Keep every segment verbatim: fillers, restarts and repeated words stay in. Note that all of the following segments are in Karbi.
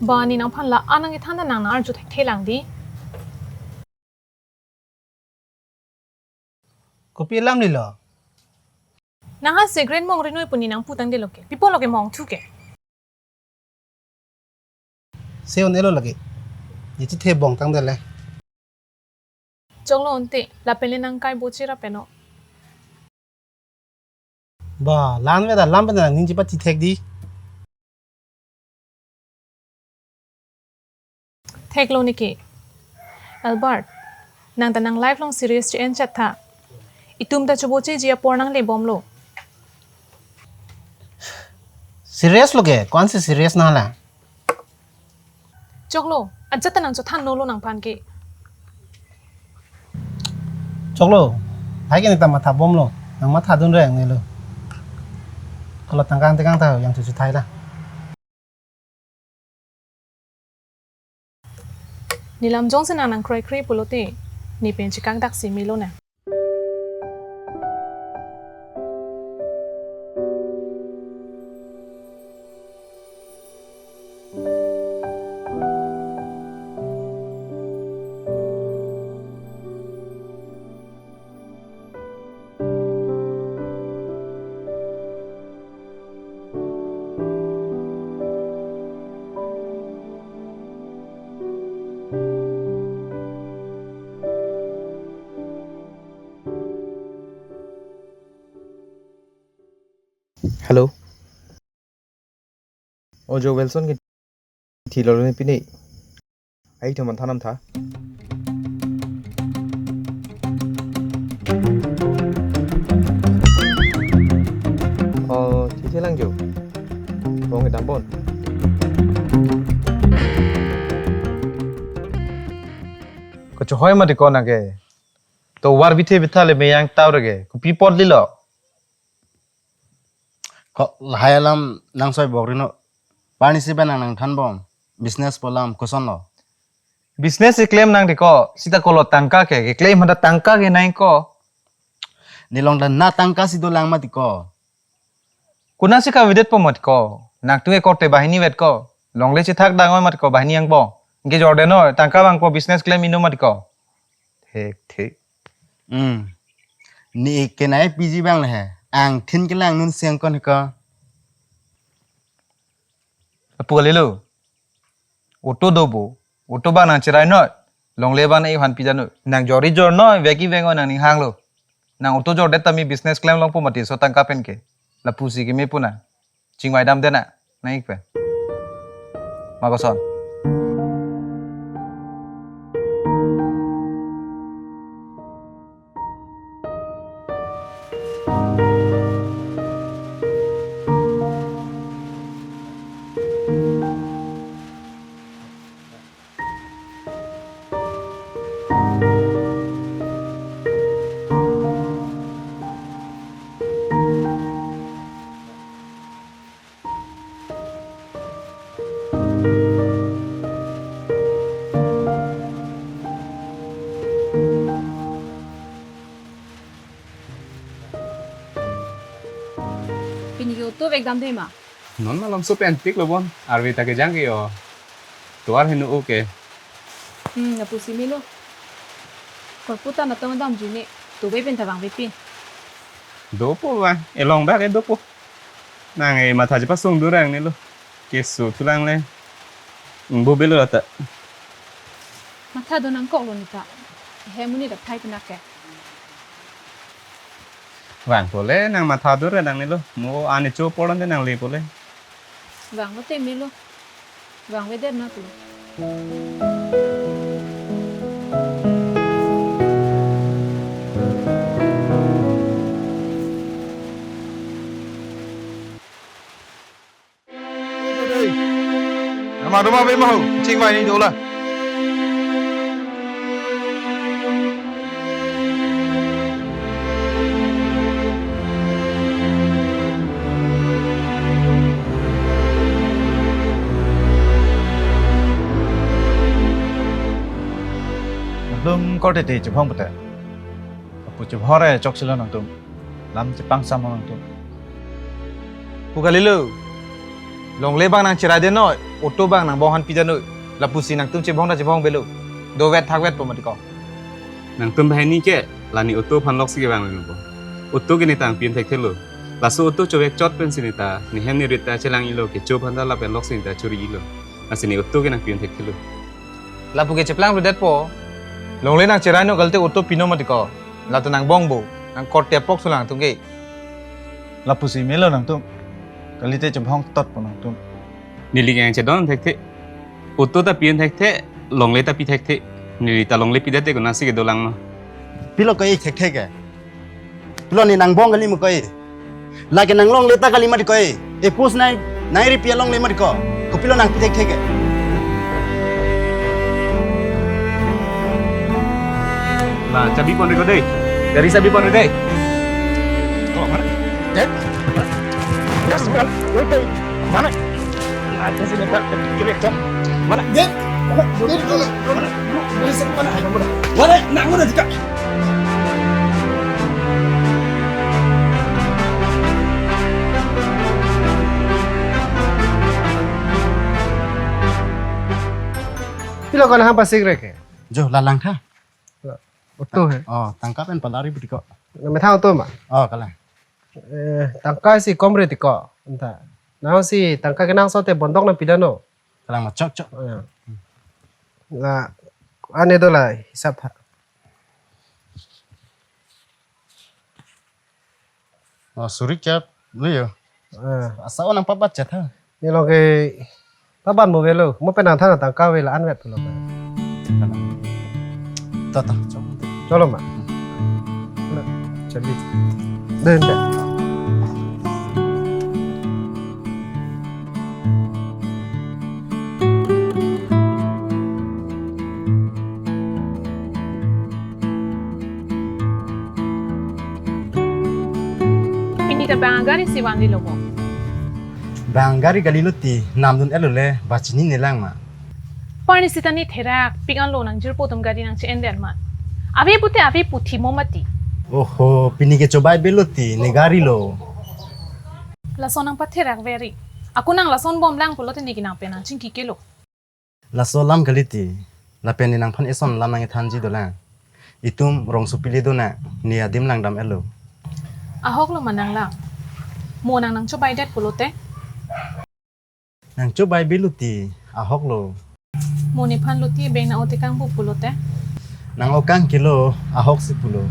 Ba, ne nangphan la-an nangkethan ta nang nang-arju thekthe lang dei. Kopi alam lilo? Nang ha cigarette mongri noi pu ne nangpu tangdetlo ke. Pi apotlo ke mongthu ke? Se un-elo lake. Ne chethe bong tangdet le. Choklo ante, lapen le nang kai bochera peno. Ba, la-an ave ta lam pen nangning chepachethek dei. Theklo neke. Albert, nang ta nang life along serious che-en chat tha. Itum ta chobocheji apor nanglebomlo. Serious lo ke, ko-ansi serious nang la? Choklo, ajat ta nang chothan nolo nangphan ke. Choklo, hai ke ne ta matha bomlo, nang mathadun reng nelo. Kolo tangka tekang ta yang chuchu thai la. Ne lam jongsi nang nangkroikre pulote, ne pen chekangdak si melo na. Hello. O jo Wilson ke thilo ne pine. Ai tho man thanam tha. O, thithe lang jo. Bong kedam bon. Kochohoi mati ko nang ke. Tovar bithe bitha le meyang tau rege. Kopi apot lilo? Ko lahai alam nang soi bokri no. Parni si ba nang nangthan bom. Business pu alam kosonlo? Business keklem nang dei ko, seta kolo tangka ke, keklem hada tangka ke nang ko. Ne along ta na tangka si dolang mati ko. Konatsi kavedet po mati ko. Nangtum ke korte banghini vet ko. Longle chethak dang oi mati ko banghini angpo. Anke jorde noi, tangka vangpo business klem inut mati ko. Thek, thek. Hmm. Ne kenai piji abang le he. Angthin kelang nun seng kon he ko. Lapu kalilo. Auto do bo. Auto abang nang cherai noi. Longle abang nang iphan pija noi. Nang jor-i jor noi, vek-i vek noi nangning hanglo. Nang auto jordet tame business klem longpo mati laso tangka pen ke. Lapusi keme pu nang. Chingvai damdet nang, nang ik pen. Ma koson. Pini ke auto vek damde ma? Non malomso pen piklo bon. Arve ta kejang ke yo. Tovar henu oke. Hmm, lapusi melo. Korpu ta natong damji ne. Tovar pen ta vangve pi. Dopo ba, elong ba ke dopo. Nang e matha chepasung durang nelo. Keso thulang le. Ingbo belo ta. Matha do nangkoklo ne ta. He muni ta thai pina ke. Vangpo le nang matha dur nang nelo. Mo ani cho poron de nang lepo le. Vangpo te melo. Vangvedet na tu. Nama doma be mahu, chingvai ni dola. Nangtum korte te chephong pute. Apu chebhor e choksilo nangtum. Lam chepang samo nangtum. Pu kalilo. Longle abang nangcherai det noi, auto abang nangbong aphan pi det noi. Lapusi nangtum chebong ta chebong avelo. Dovet thakvetpo mati ko. Nangtum banghini ke, la ne auto aphan loksi kevang lelo. Auto ke ne ta nangpi-un thekthelo. Laso auto chovek chot pensi ne ta, ne hem ne rit ta chelang-ilo, kecho aphan ta lapen loksi ne ta chori-ilo. Lasi ne auto ke nangpi-un thekthelo. Lapu ke cheplang ru detpo. Longle nangcherai noi kalite auto pinon mati ko. La ta nangbong bo, nangkorte apok sulang nangtum ke. Lapusi melo nangtum. Kalite chebong totpo nangtum. Neli ke nangchedon thekthe. Auto ta pi-un thekthe, longle ta pi thekthe. Neli ta longle pi det te konatsi kedolang ma? Pilo ko-e thekthe ke? Pilo ne nangbong kali ma ko-e? Lake nanglongle ta kali mati ko-e? E pus nai, nai ri pi alongle mati ko? Kopilo nangpi thekthe ke? La, chabi pon ri ko dei. Gari chabi pon ri dei. Oh, mana? Eh? Yes, man. Wait, wait. Mana? Mana? Mana? Mana? Mana? Mana? Mana? Nang mana juga? Pilo ko naham pasik rek ke? Jo, la langtha. Auto he. Oh, tangka pen palari budi ko. Methang auto ma? Oh, kalang. Eh, tangka si kom re ti ko. Anta. Nang si tangka kenangsot te bondok nangpi det non. Kalang ma chok chok. Oh, ya. La, ane do la hisap ha. Oh, suri kya le yo. Eh. Asa onang pabat chat ha. Ni lo ke pabat mo avelo. Mo pen nangthan tangka ave la anvet lo. Ta ta, chok. Cholo ma. Chali. Den den. Pini ta bang agari si vanri lo mo? Bang agari kali lo ti, namdun-et lo le, ba chinine lang ma? Parni sita ne therak pik an lo, nang jirpo atum gari nangche-en det ma? Ave pute ave puthi mo mati. Oho, pini ke chobai avelo ti, ne gari lo. Lason nangpatherak veri. Ako nang lason bom lang pulote ne ke nang pen nangchingki ke lo. Laso alam kali ti, lapen ne nangphan eson alam nangkethanji dolang. Itum rongsopi le do na, ne adim langdam-et lo. Ahok lo ma nang lang? Mo nang nangchobai det pulote? Nangchobai avelo ti, ahok lo. Mo nephan lo ti beng na ote kangbu pulote? Nang-o kangke lo, ahok si pulo.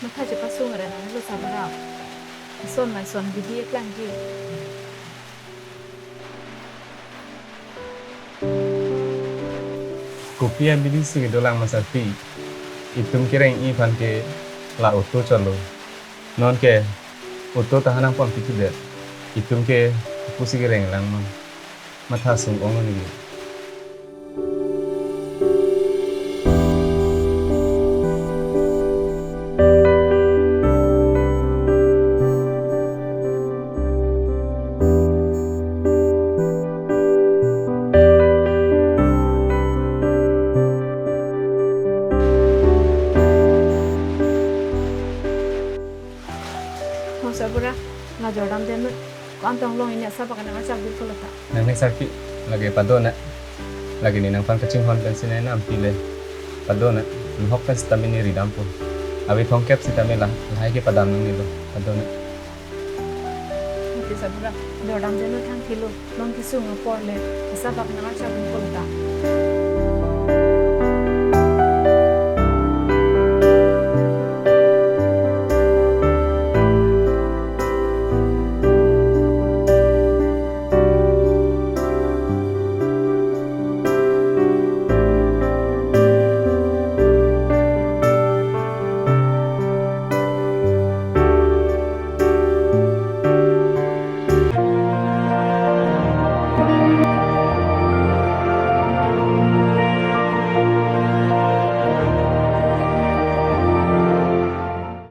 Matha chepasung ra nang lo sabra. Ison mai son bidi eklang ji. Kopi abidi si kedolang ma sarpi. Itum kereng-i aphan ke la auto cholo. Non ke auto ta ha nangpon piti det. Itum ke pusi kereng lang ma. Matha sung ong ni. Mo sabra, nang jordam den. Ko-an tong long ini asap akan nang achak dun pulo ta. Nang ne sarpi, lake padon na. Lake ne nangphan kachinghon pensi ne nampi le. Padon na, nahok pen sitame ne ridampo. Ave thomkep sitame la, lahai ke padam nangne lo. Padon na. Mati sabra, jordam den lo, thang thilo, long kesung apor le, asap akan nang achak dun pulo ta.